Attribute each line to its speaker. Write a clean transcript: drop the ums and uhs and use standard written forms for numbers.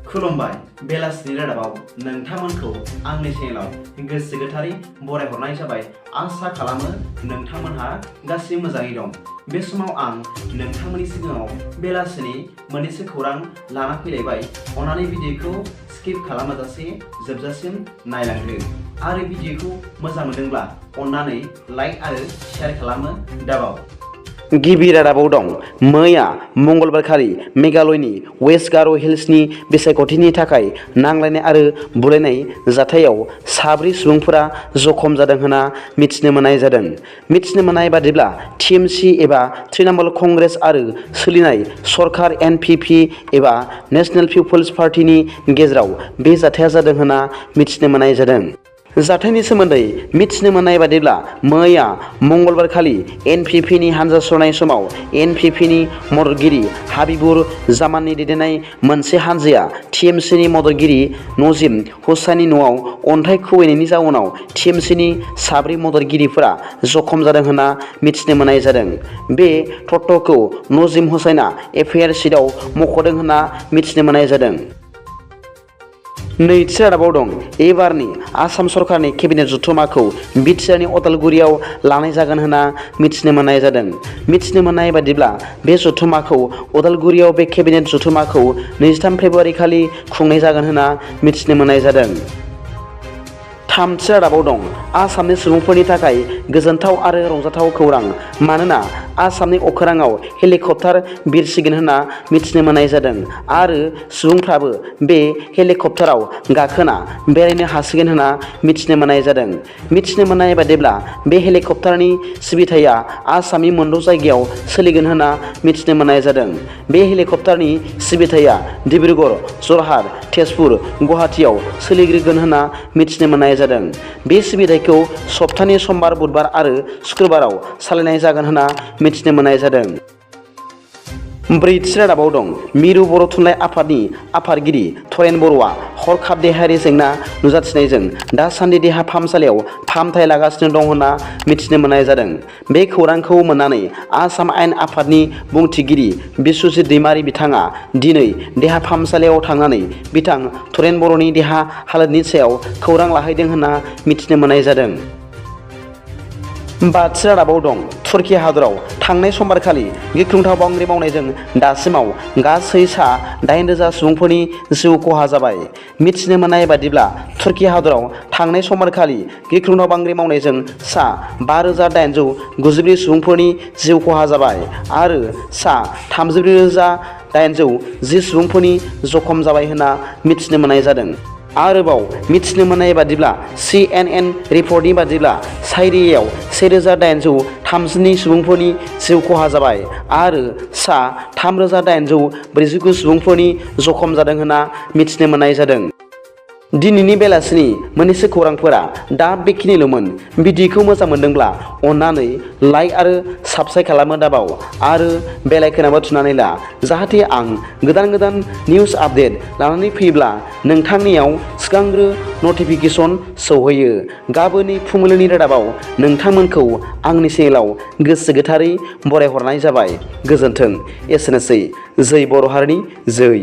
Speaker 1: खुलुमबाय बेलासिनि रादाबाव नोंथांमोनखौ आंनि चेनेलाव गोसो गोथारै बरायहरनाय जाबाय। आसा खालामो नोंथांमोनहा गासिबो मोजाङै दं। बे समाव आं नोंथांमोननि सिगाङाव बेलासिनि मोननैसो खौरां लाना फैलायबाय। अन्नानै भिडिअखौ स्किप खालामाजासे जोबजासिम नायलांदो आरो भिडिअखौ मोजां मोनदोंब्ला अन्नानै लाइक आरो शेयार खालामनो दाबाव। गिबि रादाबाव दं। मैया मंगलबारखालि मेघालयनि वेस्ट गार' हिल्सनि बिसायख'थिनि थाखाय नांलायनाय आरो बुलायनाय जाथायाव 4 सुबुंफोरा जखम जादों होनना मिथिनो मोननाय जादों। मिथिनो मोननाय बादिब्ला टीएमसी एबा तृणमूल कंग्रेस आरो सोलिनाय सरकार एनपीपी एबा नेशनेल पिपल्स पार्टीनि गेजेराव बे जाथाया जादों होनना मिथिनो मोननाय जादों। जाथायनि सोमोन्दै मिथिनो मोननाय बादिब्ला मैया मंगलबारखालि एनपीपीनि हानजा सुरनाय समाव एनपीपीनि मददगिरि हाबिबुर जामाननि दैदेननाय मोनसे हानजाया टीएमसीनि मददगिरि नजीम हुसैननि न'आव अन्थाइ खुबैनायनि जाउनाव टीएमसीनि 4 मददगिरिफोरा जखम जादों होनना मिथिनो मोननाय जादों। बे तथ्यखौ नजीम हुसैनआ एफआइआर शीटआव मख'दों होनना मिथिनो मोननाय जादों। नैथि रादाबाव दं। एबारनि आसाम सरकारनि केबिनेट जथुम्माखौ बिटिआरनि अदालगुरियाव लानाय जागोन होनना मिथिनो मोननाय जादों। मिथिनो मोननाय बादिब्ला बे जथुम्माखौ अदालगुरियाव बे केबिनेट जथुम्माखौ 23 फेब्रुआरि खालि खुंनाय जागोन होनना मिथिनो मोननाय जादों। थामथि रादाबाव दं। आसामनि सुबुंफोरनि थाखाय गोजोनथाव आरो रंजाथाव खौरां, मानोना आसामनि अख्राङाव हेलिकप्टार बिरसिगोन होनना मिथिनो मोननाय जादों आरो सुबुंफ्राबो बे हेलिकप्टाराव गाखोना बेरायनो हासिगोन होनना मिथिनो मोननाय जादों। मिथिनो मोननाय बादिब्ला बे हेलिकप्टारनि सिबिथाया आसामनि मोनद' जायगायाव सोलिगोन होनना मिथिनो मोननाय जादों। बे हेलिकप्टारनि सिबिथाया डिब्रुगड़, जरहाट, तेजपुर, गुवाहाटीआव सोलिग्रोगोन होनना मिथिनो मोननाय जादों। बे सिबिथायखौ सप्तानि समबार, बुधबार आरो शुक्रबाराव सालायनाय जागोन होनना मिथिनो मोननाय जादों। ब्रैथि रादाबाव दं। मिरु बर' थुनलाइ आफादनि आफादगिरि थरेन बर'आ हरखाब देहायारि जेंना नुजाथिनायजों दासान्दि देहा फाहामसालियाव फाहामथाय लागासिनो दं होनना मिथिनो मोननाय जादों। बे खौरांखौ मोननानै आसाम आयेन आफादनि बुंथिगिरि बिस्वजित दैमारी बिथाङा दिनै देहा फाहामसालियाव थांनानै बिथां थरेन बर'नि देहा हालोदनि सायाव खौरां लाहैदों होनना मिथिनो मोननाय जादों। बाथि रादाबाव दं। तुर्की हादराव थांनाय समबारखालि गिख्रंथाव बांग्रि मावनायजों दासिमाव गासै सा 8,000 सुबुंफोरनि जिउ खहा जाबाय। मिथिनो मोननाय बादिब्ला तुर्की हादराव थांनाय समबारखालि गिख्रंथाव बांग्रि मावनायजों सा 5,894 सुबुंफोरनि जिउ खहा जाबाय आरो सा 34,810 सुबुंफोरनि जखम जाबाय होनना मिथिनो मोननाय जादों। आरोबाव मिथिनो मोननाय बादिब्ला CNN रिपर्टनि बादिब्ला साइरियायाव 1,832 सुबुंफोरनि जिउ खहा जाबाय आरो सा 3,849 सुबुंफोरनि जखम जादों होनना मिथिनो मोननाय जादों। दिनैनि बेलासिनि मोननैसो खौरांफोरा दा बेखिनिल'मोन। भिडिअखौ मोजां मोनदोंब्ला अन्नानै लाइक आरो साबस्क्राइब खालामनो दाबाव आरो बेल आइकनआवबो थुनानै ला, जाहाथे आं गोदान निउस आपडेट लानानै फैयोब्ला नोंथांनियाव सिगांग्रो नटिफिकेसन सौहैयो। गाबोननि फुंबिलिनि रादाबाव नोंथांमोनखौ आंनि चेनेलाव गोसो गोथारै बरायहरनाय जाबाय। गोजोन्थों। एसेनोसै। जै बर' हारिनि जै।